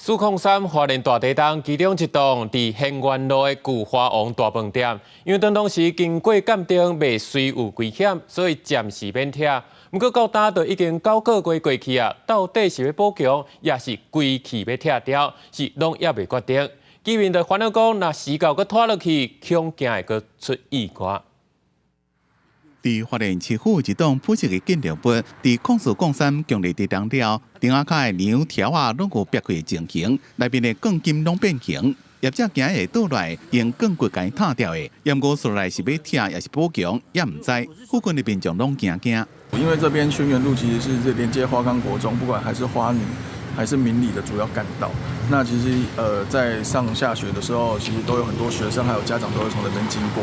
四空三花蓮大地動，其中一棟佇興元路的舊華王大飯店，因為當當時經過鑑定未遂有危險，所以暫時免拆。毋過到今就已經9個月過去啊，到底是欲補強，抑是規氣欲拆掉，是攏猶未決定。居民就煩惱講，若時到閣拖落去，恐驚會閣出意外。佇花蓮市府一棟破舊的建築物，佇04/03強烈地動了，頂仔跤的梁柱仔攏有煏開的情形，內面的鋼筋攏變形，業者驚會倒來用鋼骨共伊拆掉的，毋過說來是欲拆抑是補強，也毋知。附近的民眾攏驚驚。因為這邊軒轅路其實是連接華岡國中，不管還是花女還是明理的主要幹道。那其實在上下學的時候，其實都有很多學生還有家長都會從這邊經過。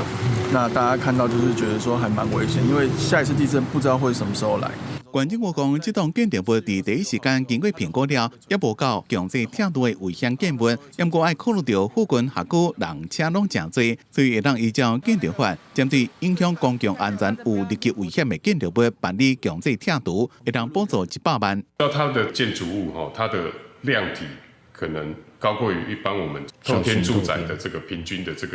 那大家看到就是覺得說還蠻危險，因為下一次地震不知道會什麼時候來。縣政府講，這棟建築物佇第一時間經過評估了，猶無到強制拆除的危險建物，毋過愛考慮著附近學區人車攏誠濟，所以會當依照建築法，針對影響公共安全有立即危險的建築物辦理強制拆除，會當補助100萬。那它的建築物吼，它的量體可能高過於一般我們透天住宅的這個平均的這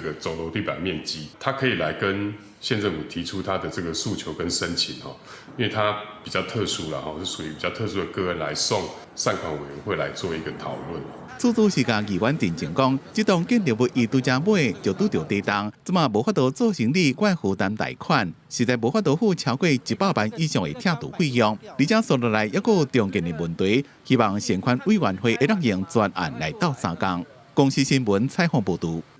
個走樓地板面積，它可以來跟縣政府提出他的這個訴求跟申請吼，因為它比較特殊啦，吼，是屬於比較特殊的個案來送善款委員會來做一個討論。初初是共議員澄清講，這棟建築物伊拄才買就拄著地動，這馬無法度做生意，閣負擔貸款，實在無法度付超過100萬以上的拆除費用。而且說落來猶閣有重建的問題，希望善款委員會會當用專案來鬥相共。公視新聞採訪報導。